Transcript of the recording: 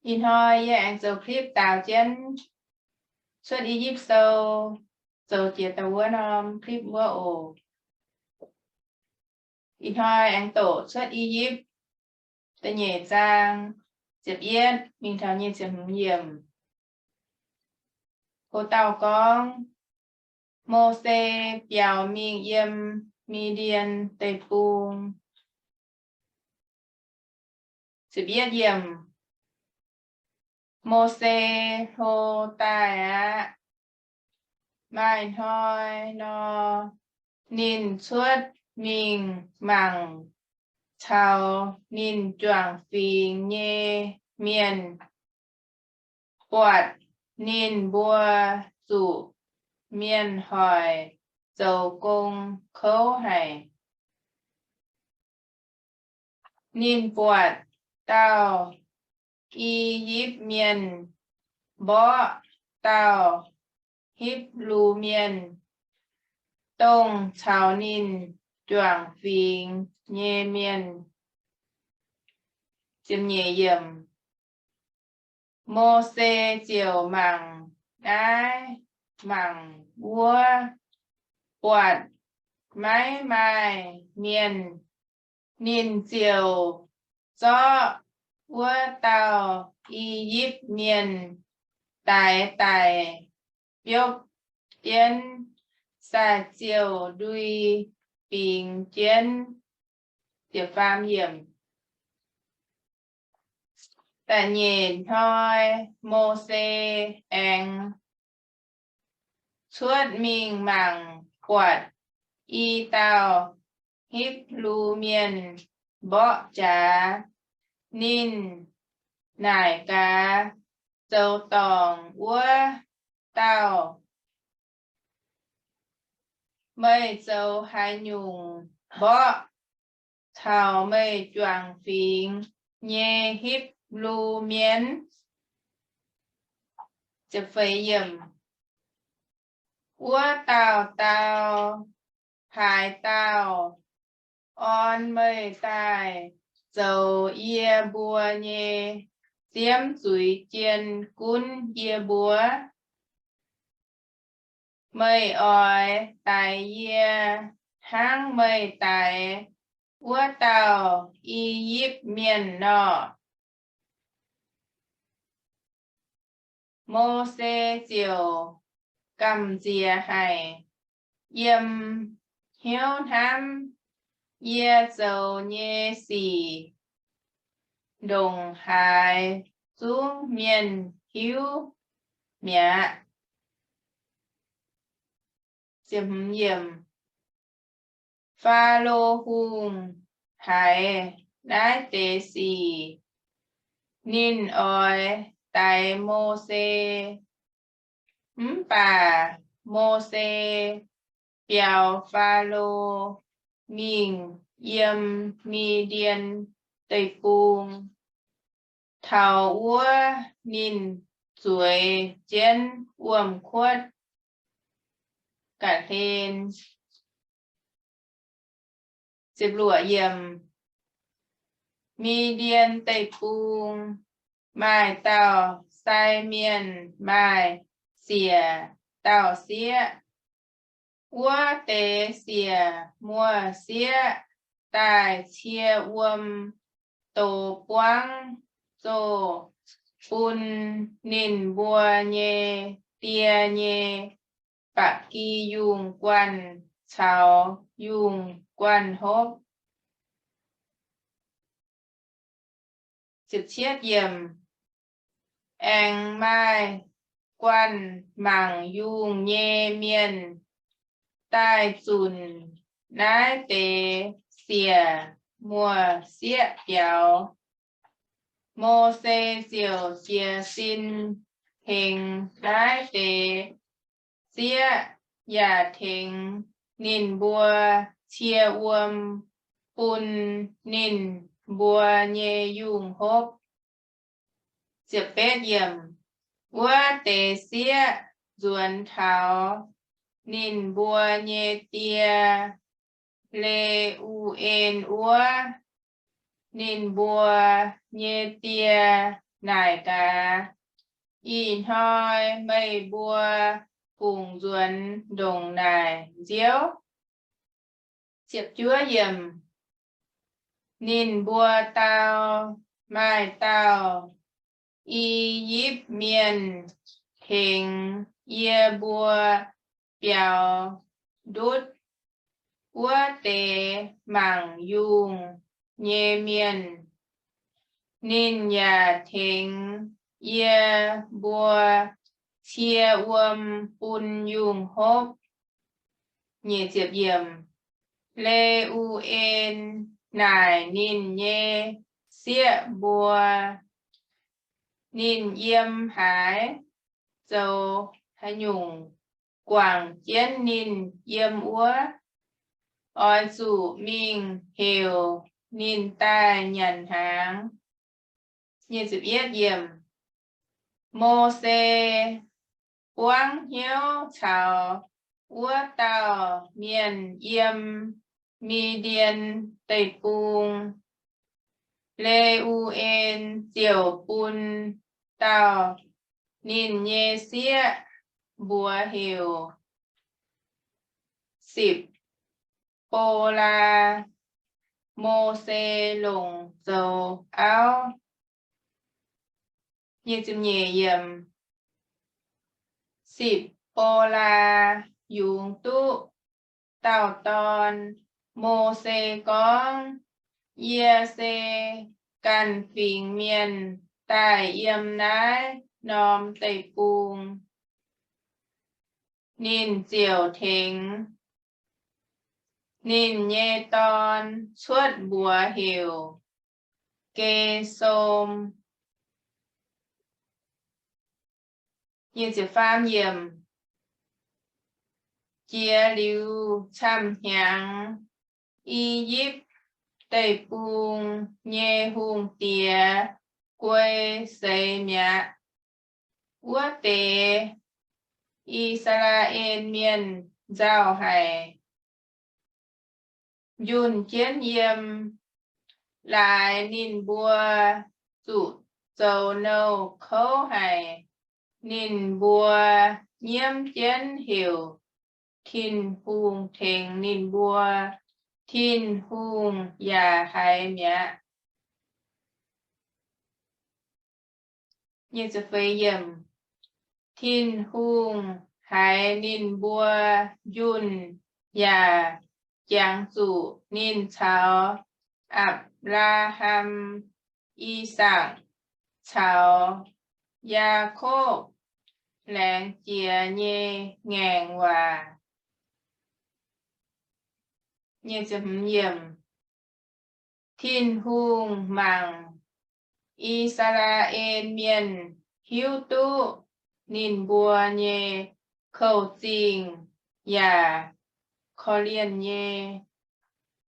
Ih hnoi yie aengx zoux คลิป daaux jienv Cuotv I^yipv Sou zoux jiex daaih wuov norm คลิป wuov oc. Ih hnoi aengx doqc Cuotv I^yipv da'nyeic zaang ziepc yietv mingh taux nyei ziepc hmz yiemc. Ho dauh gorngv, Mose biaux mingh yiem Mi^ndien Deic-Bung. Mose hlo daaih aqv. Maaih hnoi nor, ninh cuotv mingh mangc caux ninh juangc fingx nyei mienh, buatc ninh mbuo zuqc mienh hoic zoux gong kouv haic. Ninh buatc dauh I^yipv Mienh mborqv dauh Hipv^lu Mienh, dongh caux ninh juangc fingx nyei mienh. Mose ziouc mangc naaiv mangc wuov, buatc maiv maaih mienh. Ninh ziouc zorqv wuov dauh I^yipv Mienh daix daic biopv jienv, sai-ziouh ndui bingx jienv. Da'nyeic hnoi Mose aengx cuotv mingh mangc, buatc i dauh Hipv^lu Mienh mborqv jaax. Ninh naaic gaax zoux dorngc wuov dauh, Meih zoux haaix nyungc mborqv caux meih juangc fingx nyei Hipv^lu Mienh? Wuov dauh dau, Haaix dauh orn meih daaih zoux yie mbuo nyei ziemv zuiz jien gunv yie mbuo? Meih oix daix yie hnangv meih daix wuov dauh I^yipv Mienh nor? Mose ziouc gamh nziex haic, yiem hnyouv hnamv, Yie zoux nyei sic ndongc haaix zungv mienh hiuv mi'aqv. Faalo Hungh haiz naaiv deix sic, ninh oix daix Mose. Mv baac Mose biaux Faalo mingh yiem Mi^ndien Deic-Bung. Taux wuov ninh zueiz jienv wuom-kuotv ga'hlen. Mi^ndien Deic-Bung maaih dauh sai mienh maaih siec dauh sieqv. Wuov deix siec muoz-sieqv daaih cie wuom dox buangv zoh bun ninh mbuo nyei die nyei ba'gi yungh guanh caux yungh guanh hopv. Aengx maaih guanh mangc yungh nyei mienh daaih zunc naaiv deix siec muoz-sieqv biaux. Mose ziouc jiez sin tengx naaiv deix sieqv yaac tengx ninh mbuo cie wuom bun ninh mbuo nyei yungh hopv. Wuov deix sieqv nzuonx taux ninh mbuo nyei die, Le^u^en wuov. Ninh mbuo nyei die naaic gaax, Ih hnoi meih mbuo fungc nzuonx ndongc naaic nziouv? Ninh mbuo dau, Maaih dauh I^yipv Mienh tengx yie mbuo biaux ndutv wuov deix mangc yungh nyei mienh. Ninh yaac tengx yie mbuo cie wuom bun yungh hopv. Le^u^en naaic ninh nyei sieqv mbuo, Ninh yiem haaix? Zoux haaix nyungc guangc jienv ninh yiem wuov? Oix zuqc mingh heuc ninh daaih nyanc hnaangx. Mose buangv hnyouv caux wuov dauh mienh yiem Mi^ndien Deic-Bung. Le^u^en ziouc bun dauh ninh nyei sieqv, mbuox heuc Sipc^bo^laa. Mose longc zoux auv. Sipc^bo^laa yungz duqv dauh dorn. Mose gorngv, Yie se ganh fingx mienh daaih yiem naaiv norm deic-bung. Ninh ziouc tengx ninh nyei dorn cuotv mbuox heuc Gesom. Jiex liuz camv-hnyangx, I^yipv Deic-Bung nyei hungh diex guei seix mi'aqv. Wuov deix I^saa^laa^en Mienh nzauh haic, njunh jienv yiem. Laaix ninh mbuo zuqc zoux nouh kouv haic. Ninh mbuo nyiemv jienv heuc Tin-Hungh tengx ninh mbuo. Tin-Hungh yaac haiz mi'aqv. Tin-Hungh haiz ninh mbuo njunh yaac jangx zuqc ninh caux Apc^laa^ham, I^sakc, caux Yaakopv laengz jiex nyei ngaengc waac. Tin-Hungh mangc I^saa^laa^en Mienh hiuv duqv ninh mbuo nyei kouv-zingh yaac korv-lienh nyei